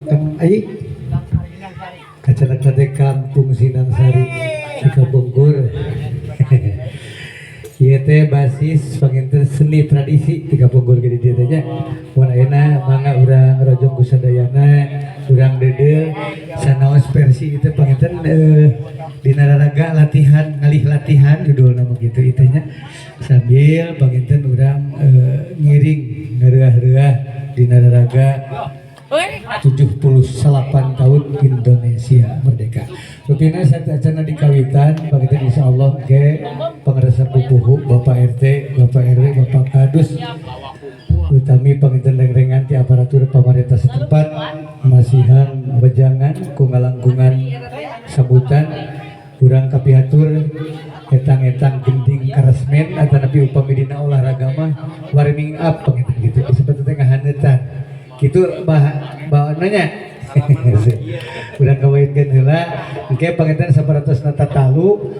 Kang Ayi kacanak teh Kampung Sinangsari di Kapungkur. Ieu teh basis panginten seni tradisi di Kapungkur ge di dieu teh nya. Mun ayeuna mangga urang rojong ku sadayana, urang deudeuh sanaos versi itu panginten dina raraga latihan ngalih latihan judulna mah kitu ieu teh nya. Sambil panginten urang ngiring ngareuah-reuah dina raraga 78 tahun Indonesia merdeka. Rutina sateuacanna dikawitan panginten insyaallah ke pangersa pupuhu Bapak RT, Bapak RW, Bapak Kadus utami panginten rengrengan ti aparatur pemerintah setempat masihan wejangan ku ngalangkungan sambutan urang kapihatur etang-etang gending karesmen atanapi upami dina olahraga mah warming up panginten gitu disebut teh ngahaneutan gitu bah bah nanya urang kawinkeun heula engke panginten saparatosna tatalu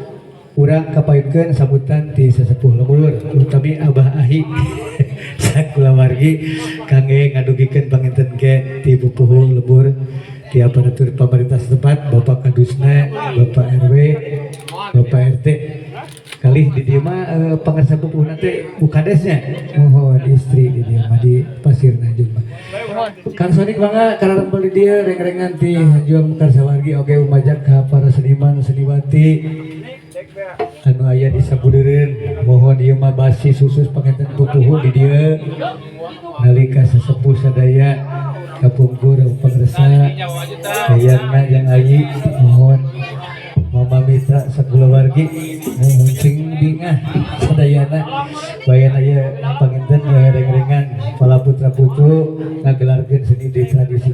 urang kapayunkeun sambutan ti sesepuh lembur utami Abah Ahi sakulawargi kangge ngadugikeun panginten ke ti pupuhu lembur ti aparatur pemerintah setempat Bapak Kadusna, Bapak RW, Bapak RT kalih di dieu mah pangersa pupuhna teh Bu Kadesnya mohon istri di dieu mah di Pasir Najung mah. Kang Sodik mangga kararempel di dieu reng-rengan ti Hanjuang Mekar Sawargi oge umajak ka para seniman seniwati anu aya di sabudeureun mohon ieu mah basis khusus panginten pupuhu di dieu nalika sesepuh sadaya kapungkur pangersa hayangna yang ayi mohon Mama Mitra sakulawargi mohon sing bingah sadayana bayan aya panginten reng-rengan pala putra putu ngagelarkeun seni di tradisi.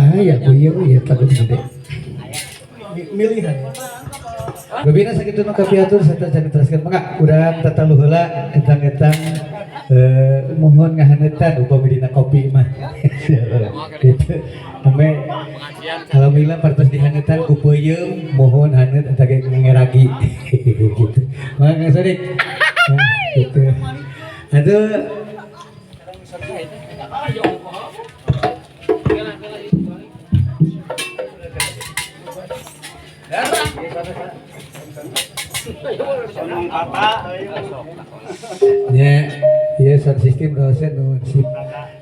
Ah ya ieu ieu lagu gede. Milihan. Rubina sakitu nu kapihatur serta can diteraskeun mangga urang tatalu heula etang-etang mohon ngahaneutan upami dina kopi mah. Gitu. Ame alhamdulillah partos dihaneutan ku peuyeum mohon haneut eta ge ngeragi gitu. Mangga Kang Sodik. Nah, gitu. Aduh ya, ya sound system dosen nuhun sip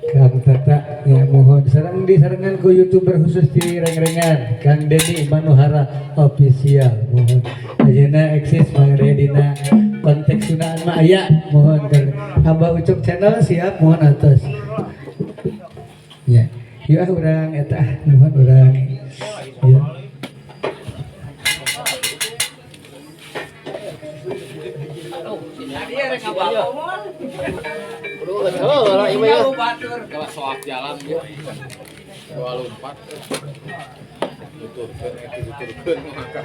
Kang Tata ya mohon sareng disarengan ku youtuber khusus di reng-rengan Kang Denny Manuhara official mohon ayeuna eksis mangga dina konteks sunaan mah aya mohon Kang Abah Ucok channel siap mohon atas ya yuk ah urang eta ah mohon urang ya. Soak jalan ya. Dua lompat. Tuturkeun eta tuturkeun maka.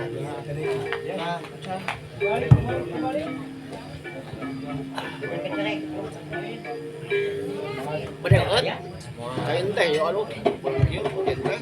Bener. Kain teh ya aduh. Kieu kain teh.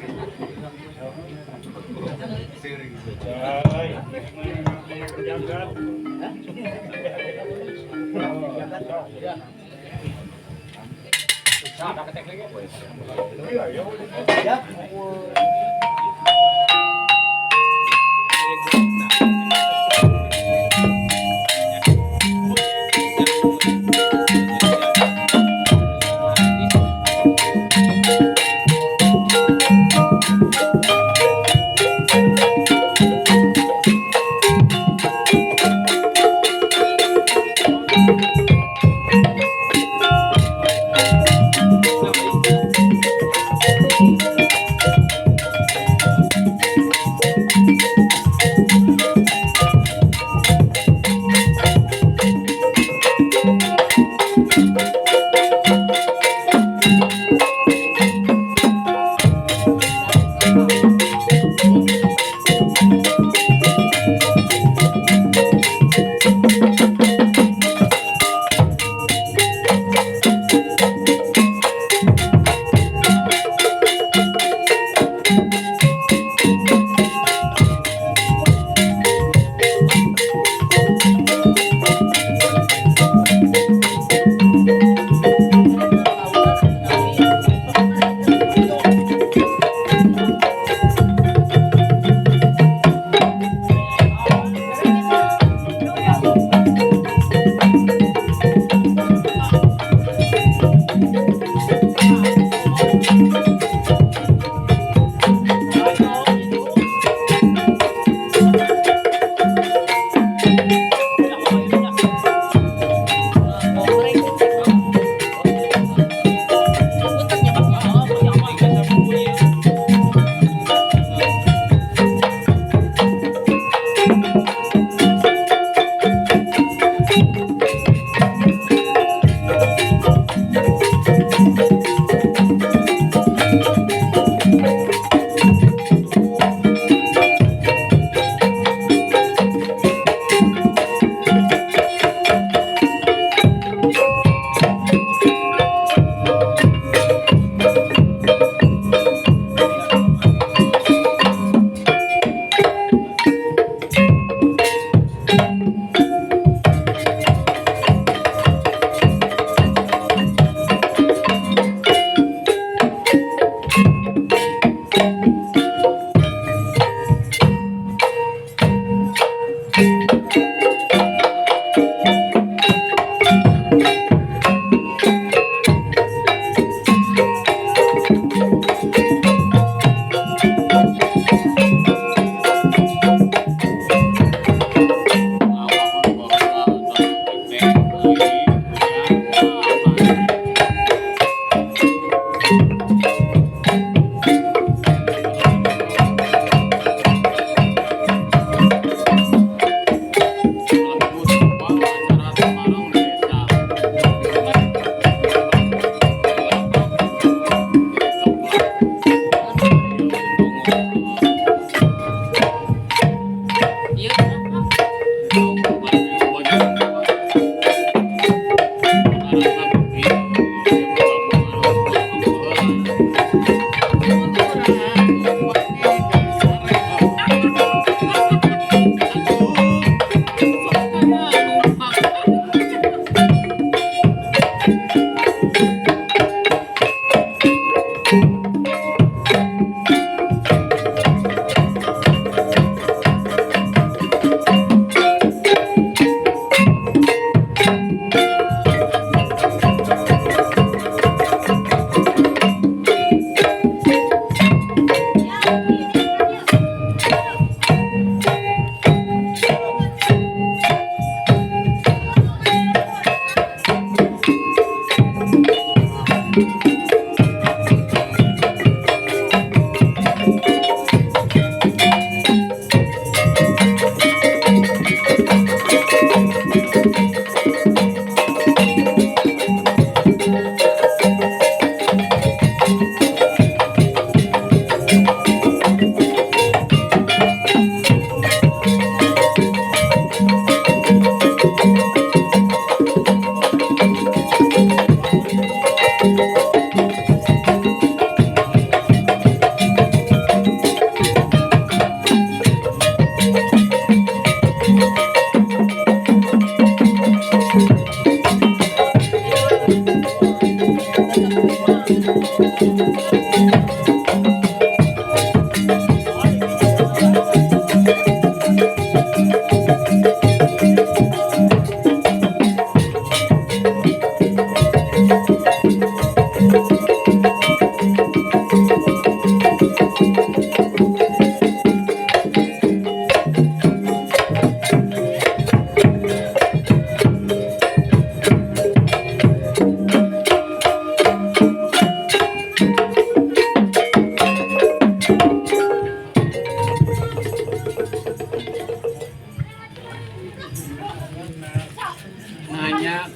Nanya.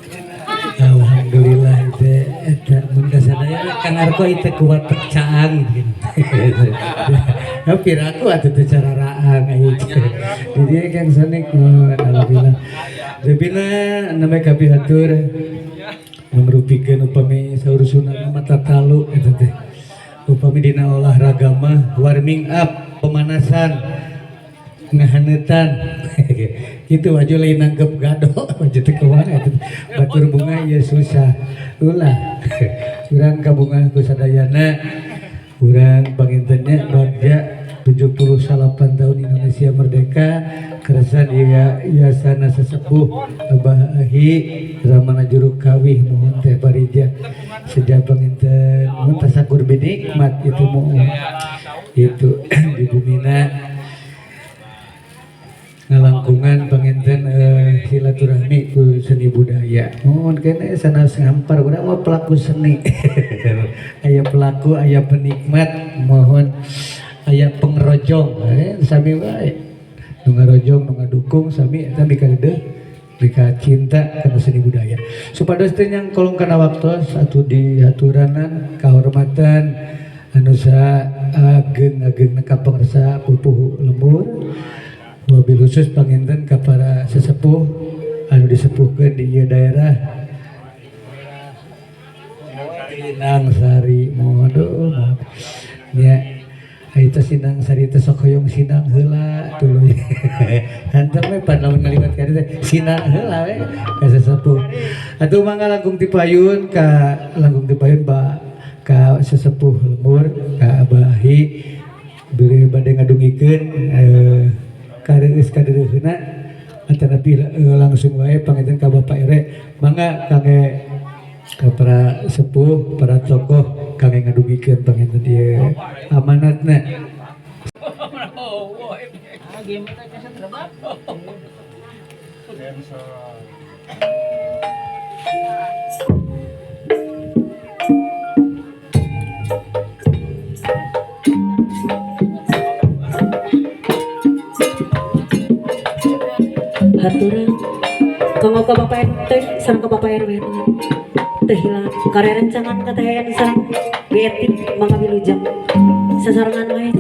Alhamdulillah itu eta mun kasadaya Kang Arko itu kuat caang gitu. Ya piraku atuh teu cara raang aya. Jadi Kang Sonik alhamdulillah. Lebihna namanya kapihatur mangrupikeun upami saur sunah mata talu eta teh. Upami dina olahraga mah warming up, pemanasan, ngahaneutan. Gitu waju lain nangkep gado waju teh kumaha eta batur bunga ieu susah. Ulah. Urang kabungah ku sadayana urang pangintennya bagja 78 tahun Indonesia merdeka keresan ieu yasana sesepuh Abah Ahi Ramana juru kawih mohon teh parija sejak panginten mohon tasakur binikmat itu mohon itu di bumina ngalangkungan panginten silaturahmi ku seni budaya mohon kene sanes ngampar urang mah pelaku seni. Aya pelaku aya penikmat mohon aya pengrojong sami wae nu ngarojong nu ngadukung sami eta mikadeudeuh mika cinta kana seni budaya supados teh nyangkolong kana waktos atuh dihaturanan kahormatan anu saageng-agengna ka pangersa pupuhu lembur wabil khusus panginten ka para sesepuh anu disepuhkeun di ieu daerah Sinang Sari mohon nya eta Sinang Sari teh sok hoyong sinang heula tuluy hantam we pan lamun ngaliwat ka dieu teh sinang heula we ka sesepuh atuh mangga langkung ti payun ka langkung ti payun ba ka sesepuh lembur ka Abahi bilih bade ngadungikeun kareueus kadeureuheuna atanapi langsung wae panginten ka Bapak RW mangga kangge ka para sepuh para tokoh kangge ngadugikeun panginten ieu amanatna. Haturan kanggo ka Bapak RT sareng ka Bapak RW teu hilap karerencangan katayan sareng BRT mangga wilujeng sasarengan wae.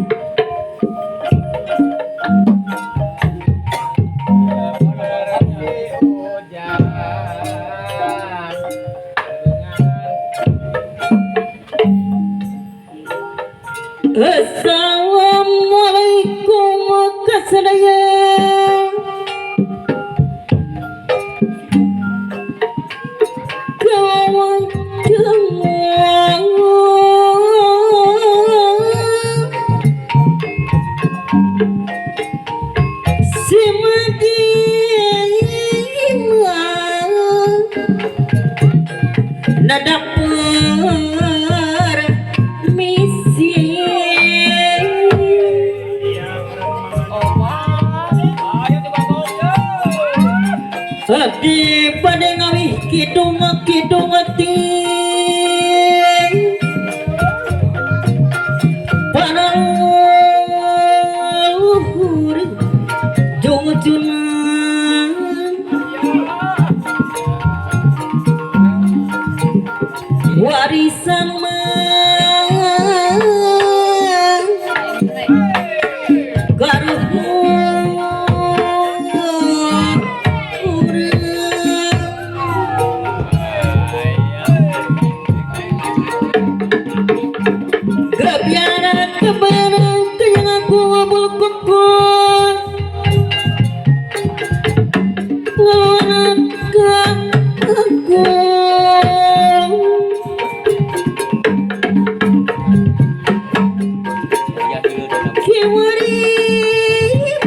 Ada permisi. Abdi pada ngawih kidung kidung ting para luhur jungjunan warisan mah karuhun urang. Gebiara kebarang kayang aku ngabul kuku Ngelawan aku. Kiwari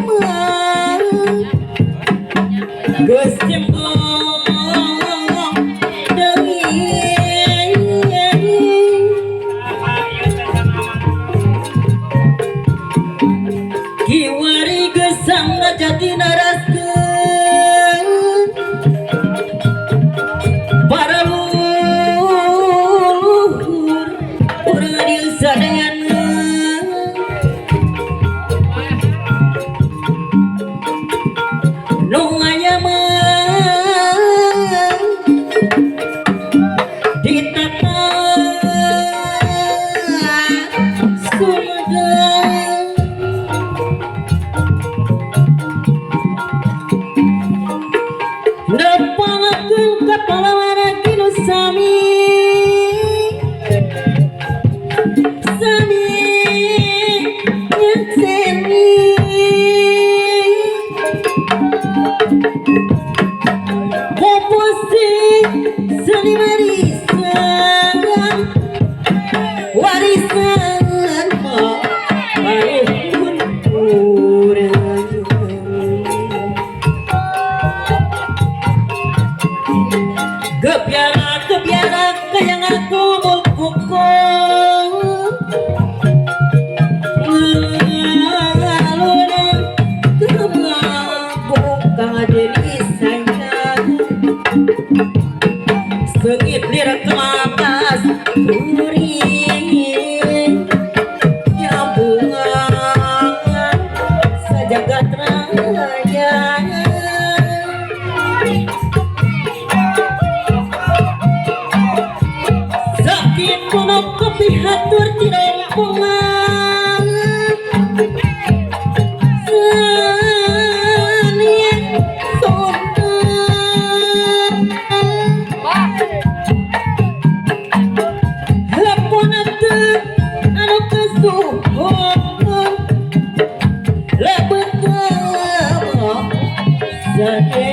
mah geus jempong deui. Kiwari gesang jadi naraskeun para luhur urang dieu sadayana nu aya mah di tata Sumedang. Nepangakeun ka pahlawan kinu sami sami nyekseni komposi seni warisan warisan mah karuhun urang. Gebiara gebiara kayang aku mulkuku ngalunan kemabu kang adeni sayang sengit lir kemakas turi nyambungan sajagat raya. Sakit kuno kopi hatur tirompongan senian sonten lepon teu anu kesuhun lebet sae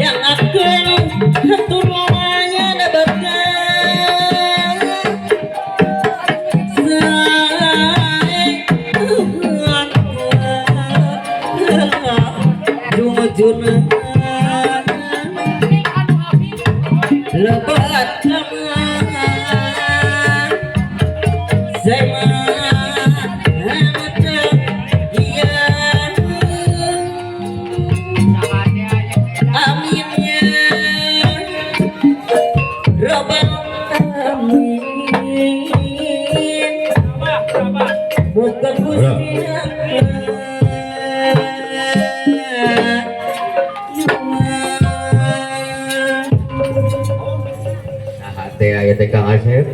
yang akan hatur lamanya dapatkan jujur lebat Amin ya Rabbal Alamin. Moga Gusti Nah, teh aya teh Kang Asep.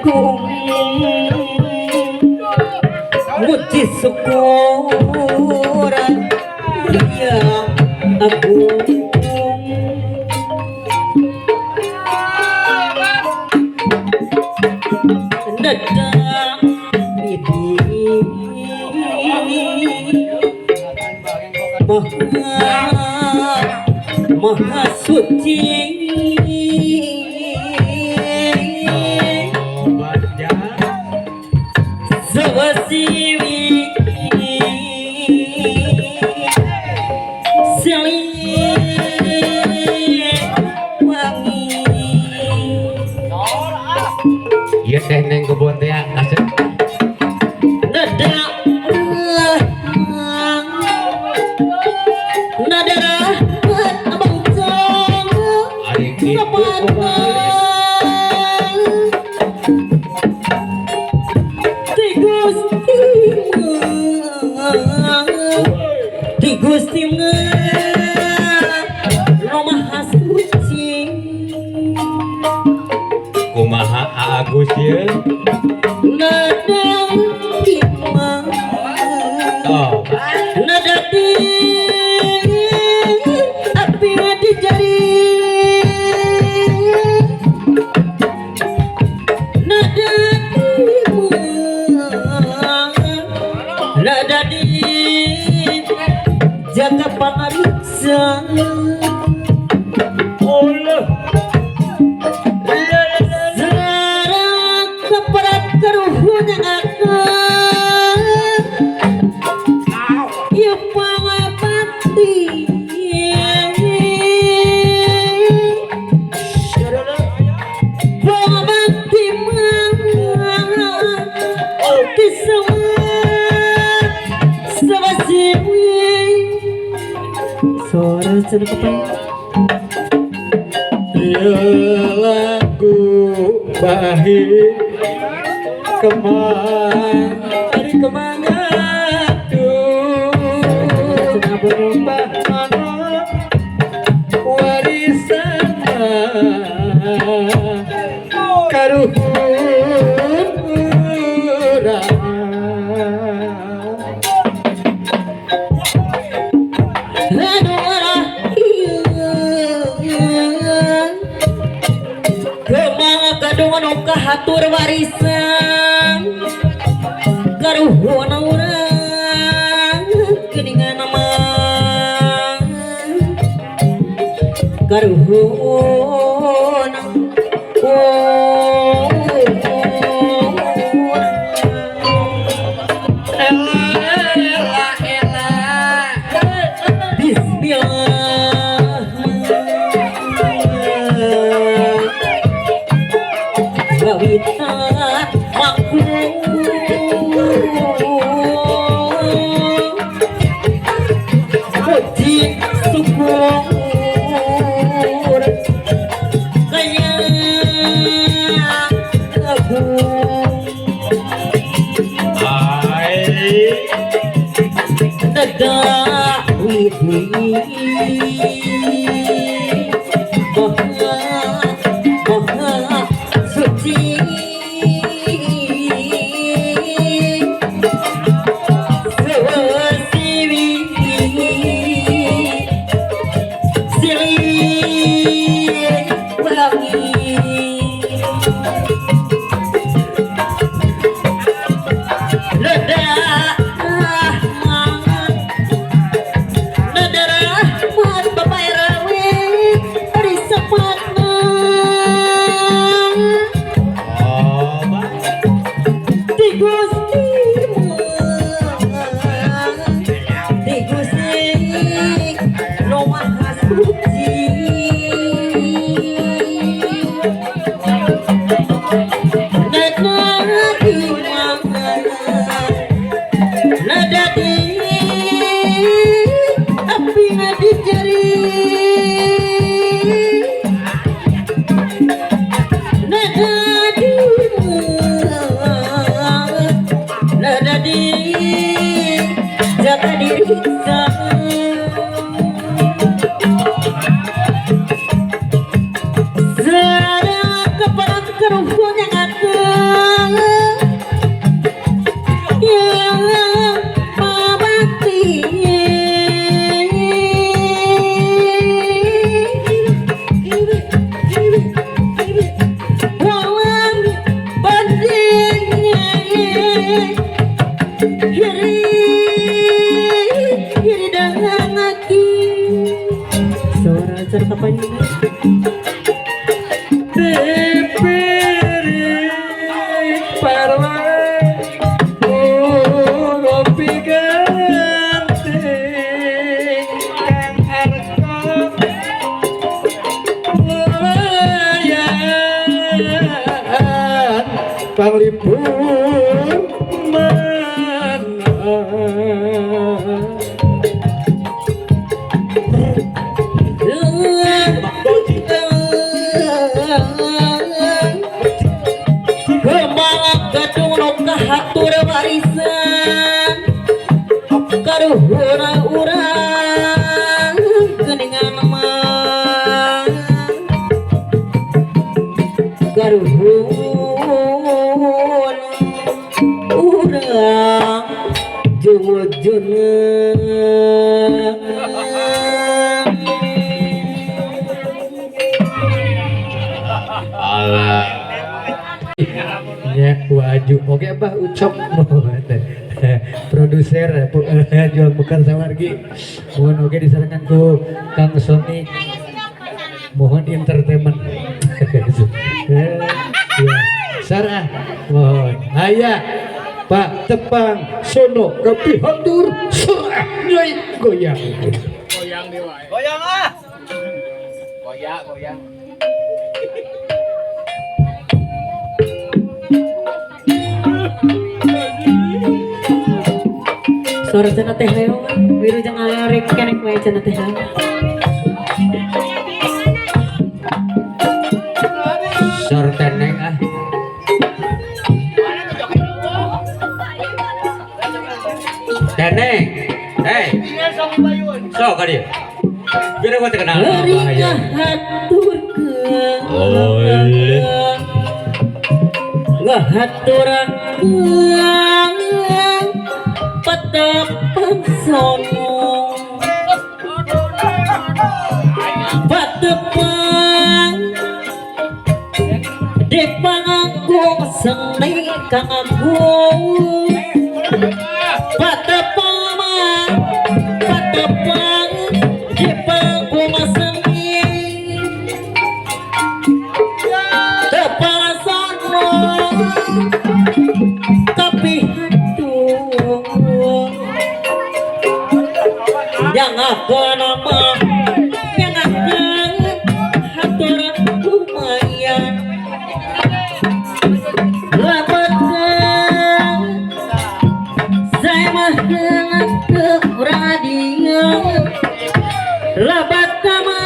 Agung muji syukur yang agung nedang ini maha maha suci Sewasiwi Siliwangi. Ieu teh neng kebon teh asup. Nada nada rahmat abang jong Ari kitu kumaha. Ti Gusti Ti Gusti Maha Suci. Kumaha Agus ieu? Nada imah Oh, nada di api di jari nada imah nada di jaga pangariksa. Allah. Sarang kepada keruhunya akan ya pangapati pangapati di semua sebasiwi suara cenderung Lagu bahi kemang ari kemang aduh bah mana warisan karuhun urang. Kemana gadungan kahatur warisan karuhun urang geuningan mah karuhun Ela ela. Bismillah Gawitan mangku Puji syukur Kaya Dipiring parwa ngopi genting kang arka lumayan panglipur mana. Kembang gadung nu kahatur warisan karuhun urang geuningan mah karuhun urang jungujuna. Alah. Ya, waju. Oke, Abah Ucok. Produser jual bukan sawargi. Mohon oke disarankan ku Kang Sony. Mohon entertainment. Ya. Sarah, mohon. Ayah, Pak Tepang Sono kepihatur surah nyai goyang. Goyang dewa. Goyang ah. Goyang, goyang. Suara cenah teh leo, wiru jeung ngalerek kenek wae cenah teh leo. Sor teneng ah. Teneng. Hei. Sok ka dieu. Biar gua terkenal. Beri ngahaturkeun. Oleh. Ngahaturakeun patepang sono. Patepang di panganggung seni kang agung. Patepang mah patepang di panggung seni tepang sono tapi hatur yang aku nama yang akan hatur lumayan lapatkan saya mah ke radio labat kama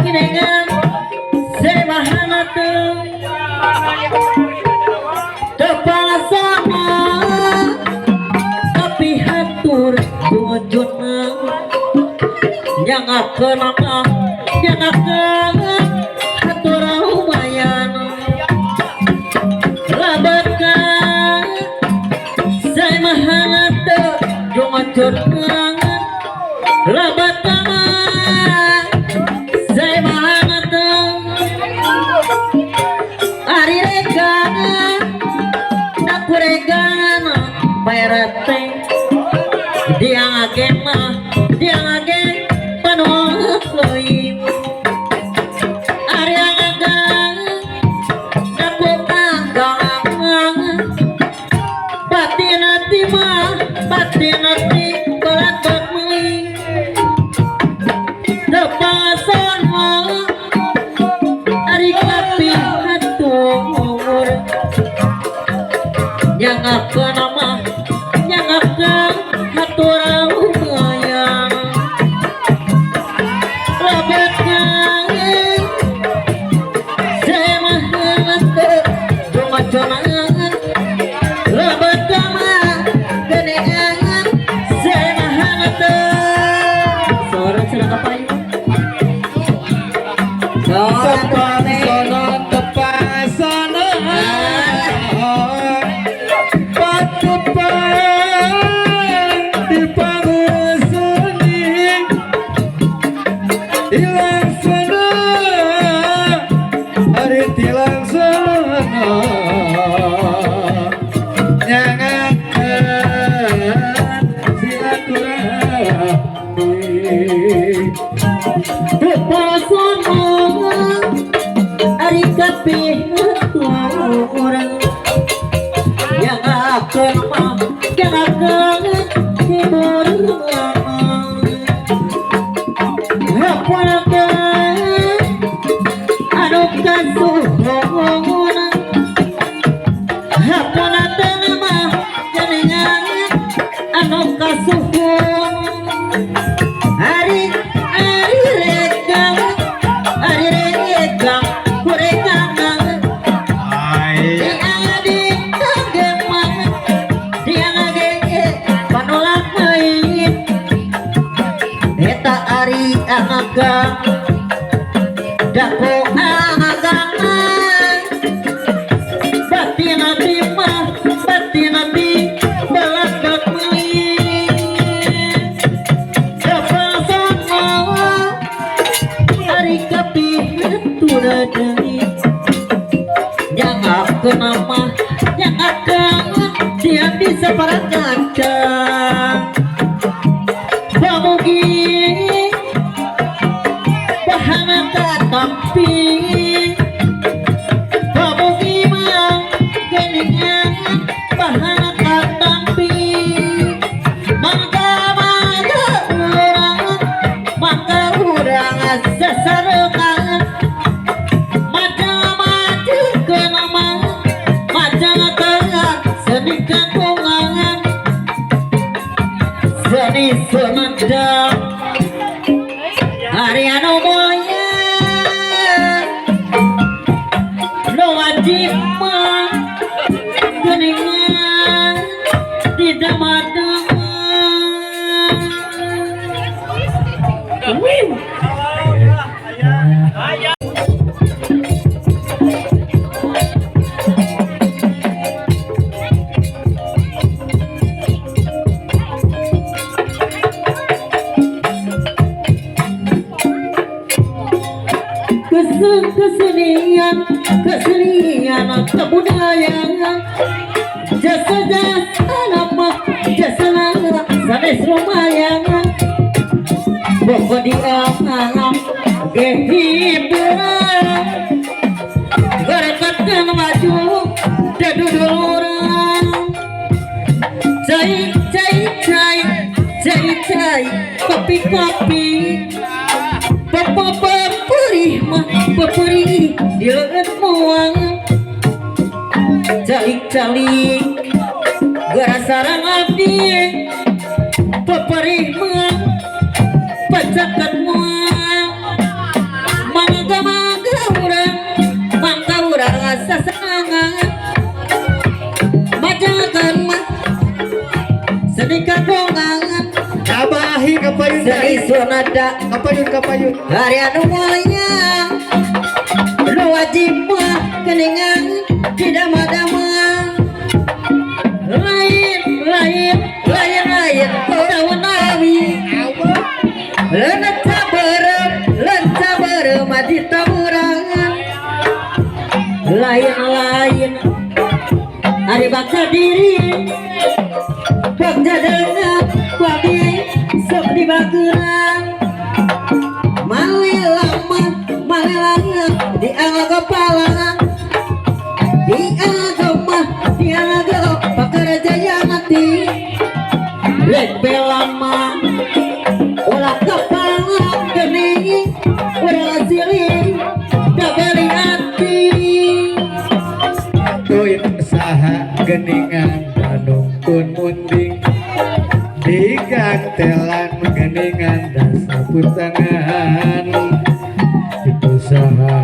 dengan saya mah kepala sama tapi hatur wujudna yang akan apa yang akan hatur lumayan labatkan saya mahanat jongojona labat kama saya mahanat ari regan aku regan bayar teh dia ngage mah dia ngage penuh leuy ari ngagang aku kanggang batin hati mah batin hati berat meuli tepasan mah ari kapi hatur yang aku nama yang aku hatur lumayan. Kapihatur yang akan mah yang akan hibur haponakan anu kasuhun haponakan mah jaringan anu kasuhun ari ari regang ari regang kuregang eta ari angagang dako angagang batin abdi mah batin abdi balagak meuli kapasana ari kapihatura deui nyangakeun mah nyangakeun dia bisa para kancang pamugi bahana katampi pamugi mah geningan bahana katampi mangga mangga urang mangga urang sasarengan macam-macam kenama macam-macam seni kagungan seni semandang hari anu moya nu wajib mah geningan tidak madang. Wiu. Kesenian, kesenian kebudayaan jasa jasa nama jasa nama sanes lumayan pokok di alam kehiburan gerakan maju deduluran cai cai cai cai cai kopi kopi peperih mah peperih di leungeun moang calik-calik gara sarang abdi peperih mah pacakat moang mangga mangga urang mangga urang sasangan majakan mah seni kagongan Kabahi kapayun seni sonada kapayun kapayun hari anu mulanya nu wajib mah geningan tidak madama lain lain lain lain tahu nawi lenca berem di tawuran lain lain ari baksa diri bagja dengan babi sok di bageran malelama malelama di angga kepala di agama di agama pekerja yang mati rek belama ulah kepala geni ulah silih dabeli hati tuit saha geningan panungkun munding digantelan geningan dan sapu tangan itu saha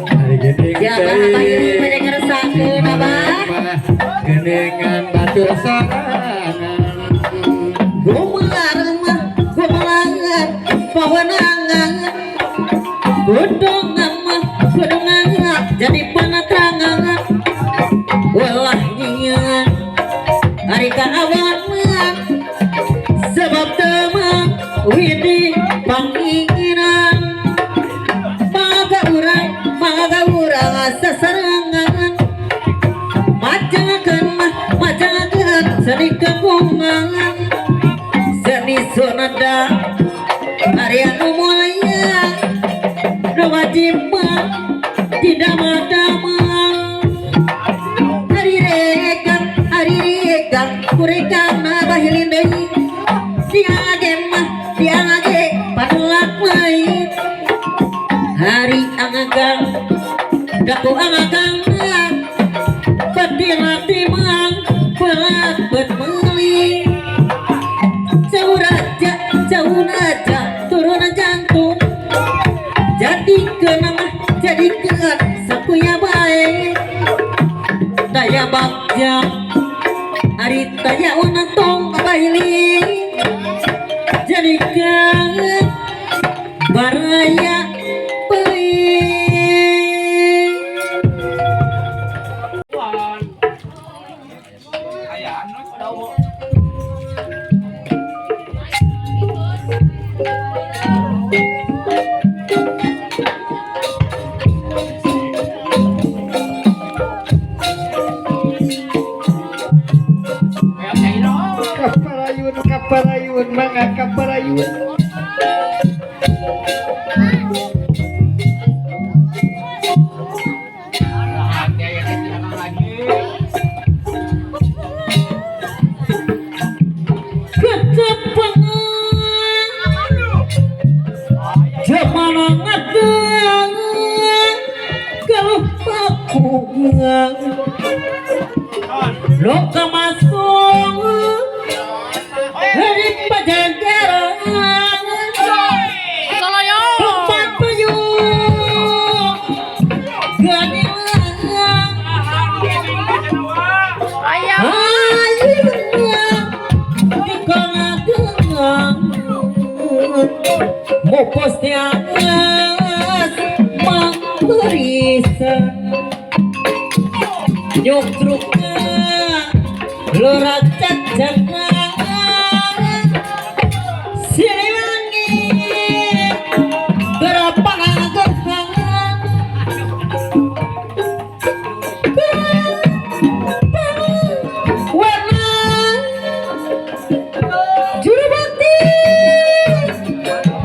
hari gening ya abah ieu bade ngeresakeun abah geningan batur sorangan gumelar mah gumelar pawenangan gunungan mah gunungan jadi penetrangan walah nyieun ari kaawan mah sebab teman widi panginginan mangga urang sasarengan majangan mah majangan seni kagungan seni sonada hari anu mulya nu wajib mah tidak. Hari angagang daku angagang pedira timang berat bermeli jauh raja jauh raja turunan jantung jadi kenang jadi kean sakuya baik daya bagja ari taya unatong baili jadikan baraya beli. Kaparayun, kaparayun, mangga kaparayun. Loka masuk dari Pajajaran tempat peyung gadilang ayunya di kalangan mopos tias mangberisan nyutrukna lora cacana Siliwangi gerapangan warna juru bakti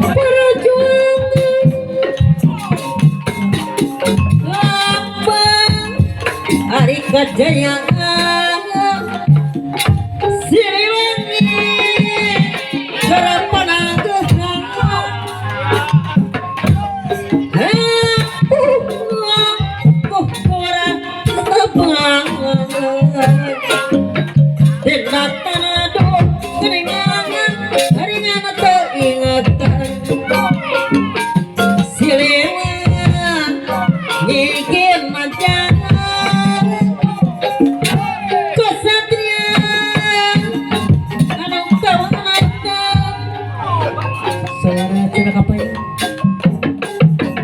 perjuangan lambang hari kejayaan Siliwangi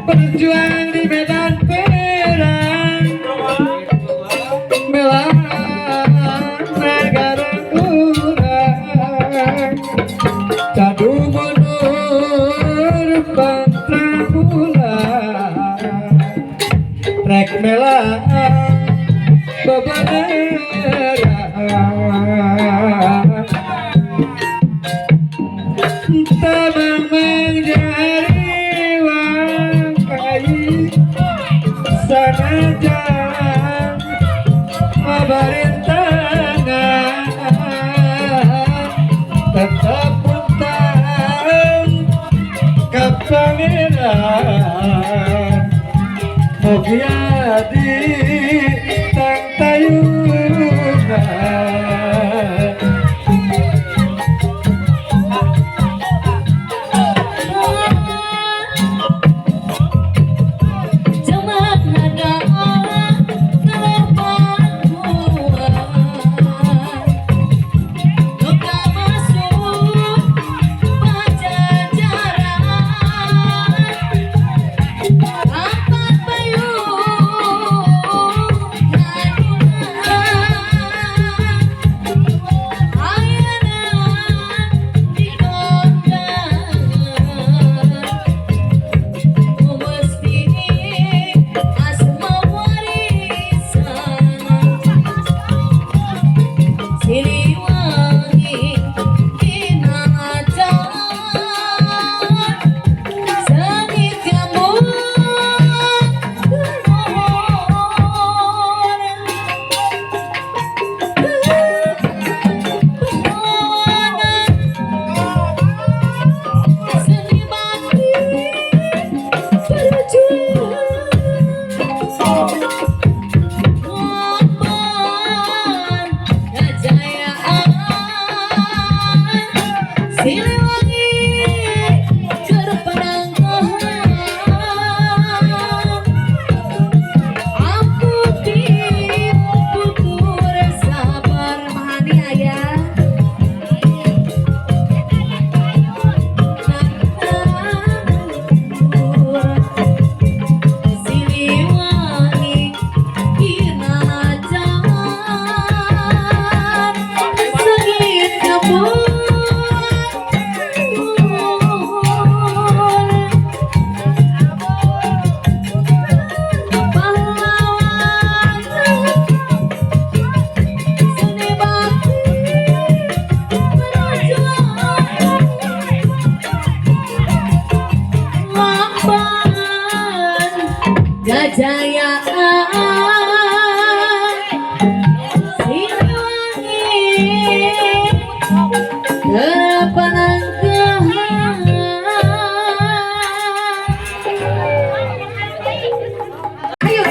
Berjuang di medan perang, bela negara urang, cadu mundur pantang pulang, rek melang bebeneran. Tabang menjadi wangkai sanajan pemerintahan tetap utang ke pangeran mugia di tangtayunan. Pajajaran. Jajayaan Siliwangi kepanangkahan. Ayo.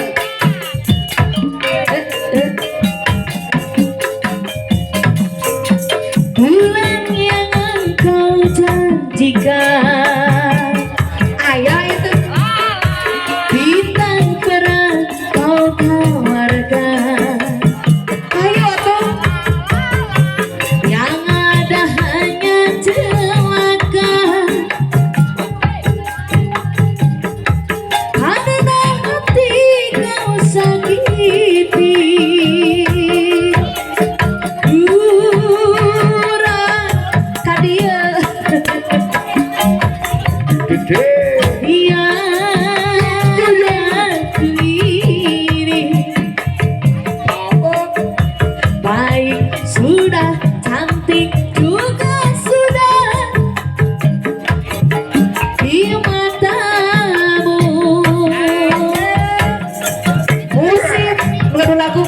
Eh, eh. Bulan yang engkau janjikan, ayah itu bintang pernah kau tawarkan. Ayo tuh, yang ada hanya celaka karena hati kau sakiti. Kurang kadia Gede. yang ini baik sudah, cantik juga sudah di matamu. Musik lagu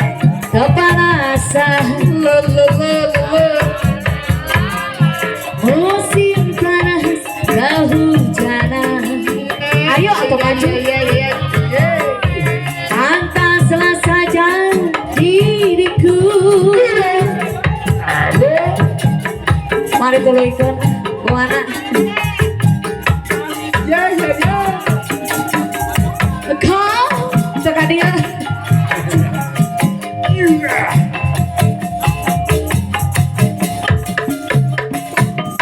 kepanasan, musim panas kehujanan. Ayo atau maju. Pantaslah saja diriku. Mari tuluykeun kemana? Ya ya ya. Kau cek dia.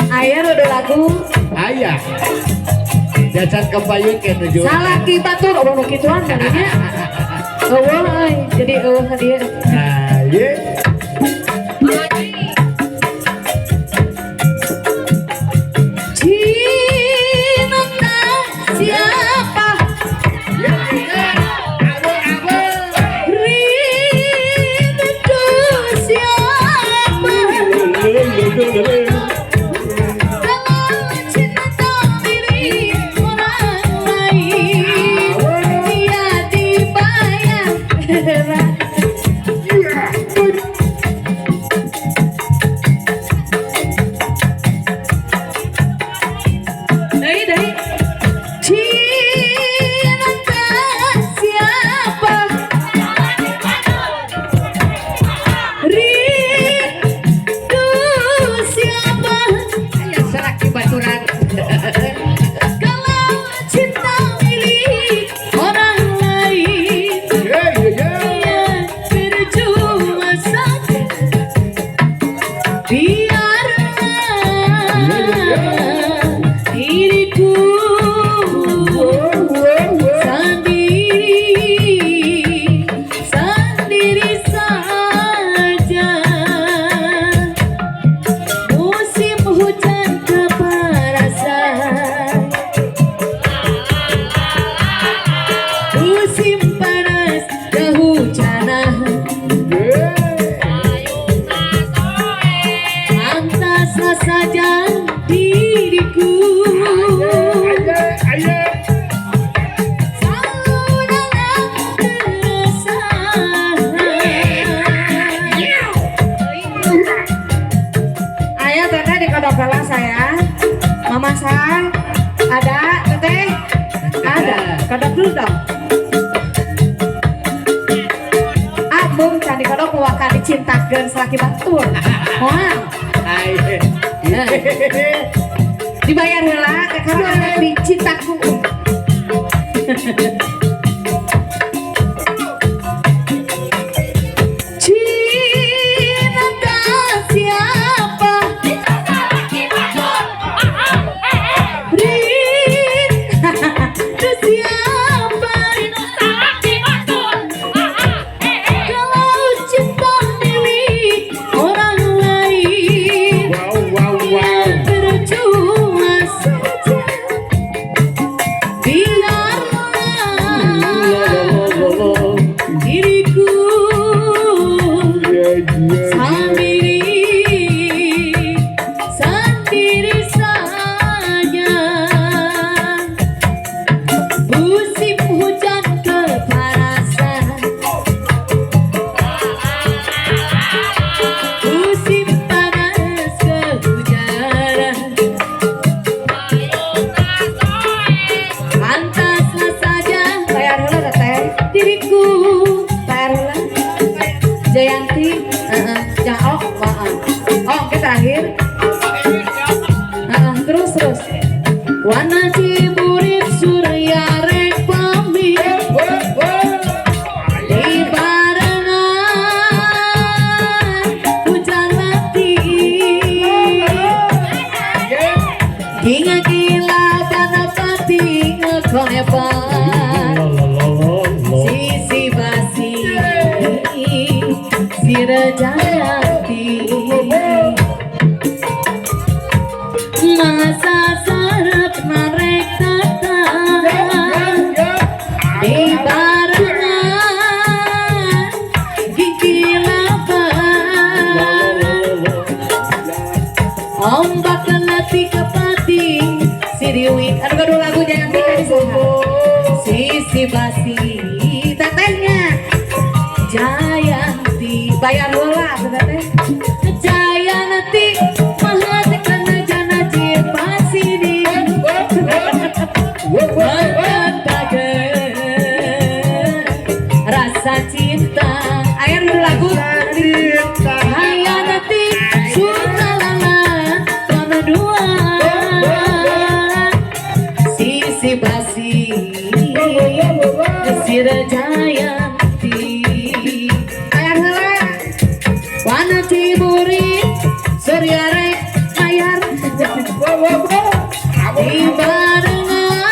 Aya udah lagu. Ayah. Jajan kepayun ke nuju. Salah kita tuh eueuh nu kituan kalinya. Eueuh euy, jadi eueuh dia. Nah, ye. Cinta siapa? Ya, ya. Abu abu. Rindu siapa? Kalau cinta milik orang lain, dia dibayar. Dari dari cinta siapa? Rindu siapa? Aya salaki baturan. Kalau cinta milik orang lain, Ya ya ya. dia percuma saja. Biarlah diriku sendiri, sendiri saja. Musim hujan kepanasan, musim panas kehujanan. Pantaslah saja diriku Ayo. selalu dalam keresahan. Ayo teteh di kodok heula saya. Mama saya ada teteh? Ada. Kodok dulu dong. Abung can dikodok wakan dicintakeun salaki batur. Moal. Ayo. Dibayar heula karena ada dicintaku. Cinta siapa? Rindu siapa? Kalau cinta milik orang lain, Wow wow wow. percuma saja. Biarlah Jayanti masa sarap narek tatang di barengan gigi lapan ombak kelati kepati siriwik aduh gaduh lagu Jayanti tadi sisi basi tetehnya Jayanti bayar bola teteh Jayanti mahatikana jana pasini rasa cinta air dulu lagu Jayanti sukalala kono dua sisi basi sira Jayanti Ayar heula wana ciburi surya rek mayar di barengan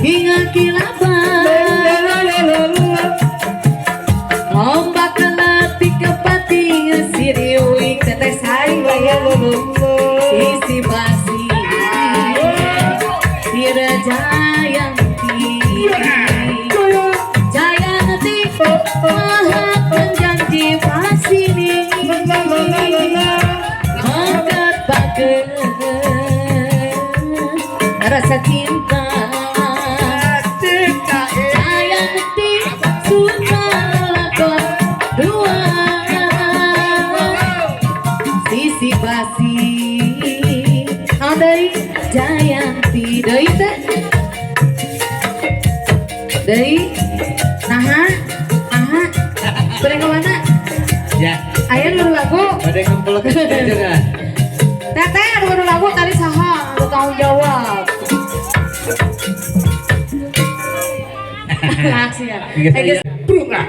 hingga kilapan ombak kelati kepati siriwik teteh saing bayar sisi basi sira Jayanti Jayanti maha janji pasini mangkat bagen rasa cinta Jayanti suka lakon dua sisi basi dari Jayanti deui teh deui naha naha bade ka mana Ya, aya nu lagu pada ngempelok aja. teteh anu gaduh lagu tadi saha anu tanggung jawab Langsung ya. Iya, Brunga.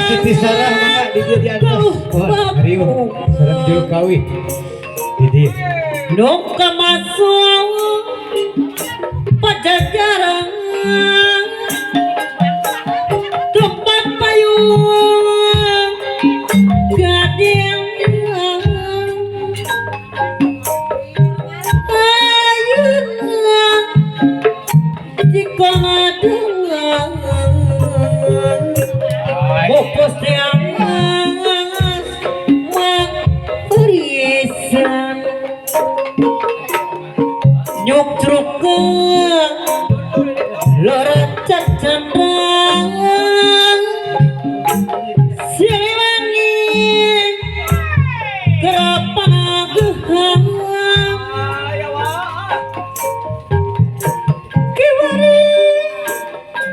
Siti Sarah mangga di dieu di atas. Oh, riuh. Sareng juru kawih. Di dieu. Nuka masuk Pajajaran tempat payung gading payung jika ngadengan bopos tiang berisan nyuk trukeng lorot cendang Siliwangi kerapanagehan kiwari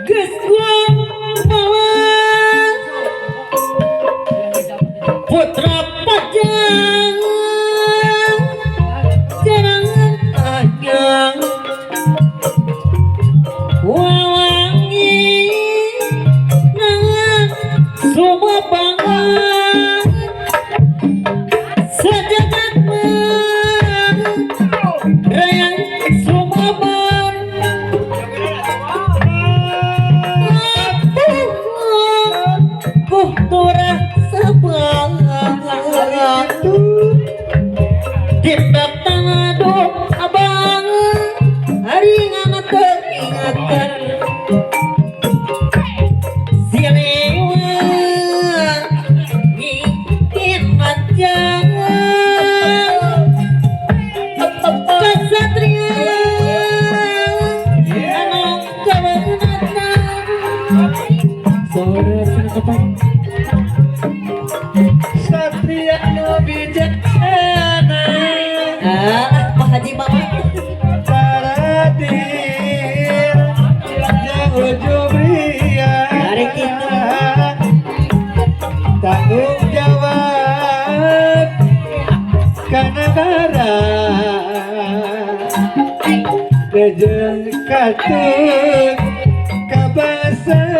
geus malang putra pajang jangan anyang wawangi nangan sumabangan sejagat rayang sumaban kuhturah sabang tindak tangado abang haringan teringatan Siliwangi ingat kesatria anu kawenatan Sore kapan? Satria nu bijaksana. Ah, Pak Haji Ka negara Rejeng katut kabasana.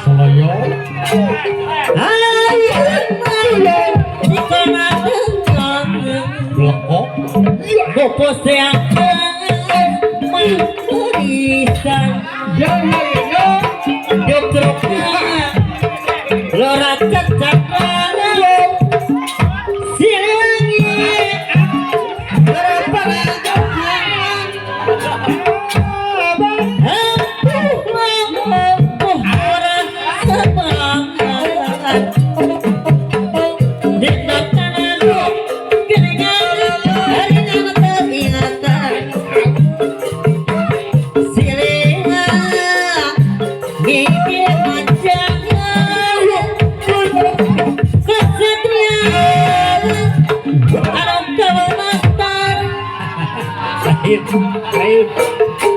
Soloyo. Blekok. Ya ya ya. Lain lain.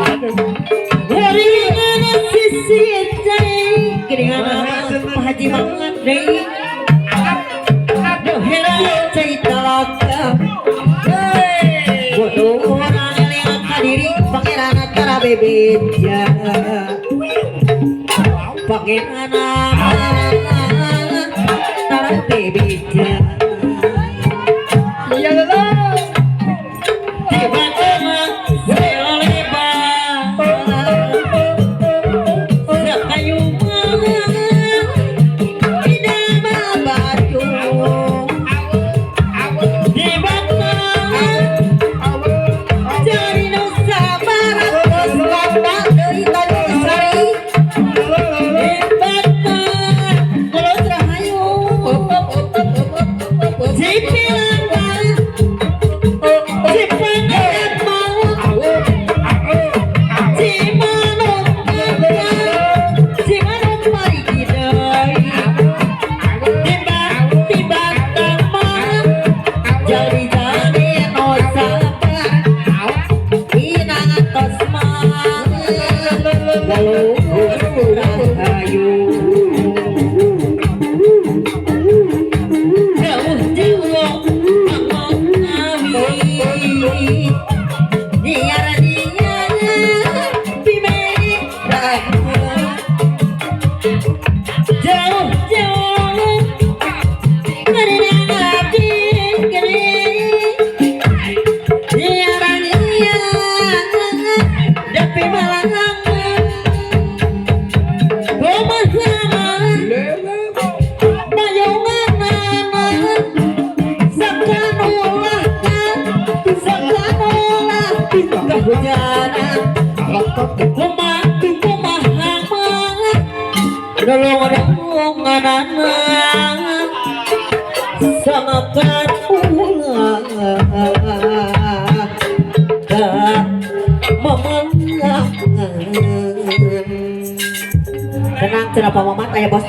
Aduh. Iya lah. Tenang, cenah Pak Mamat aya bos.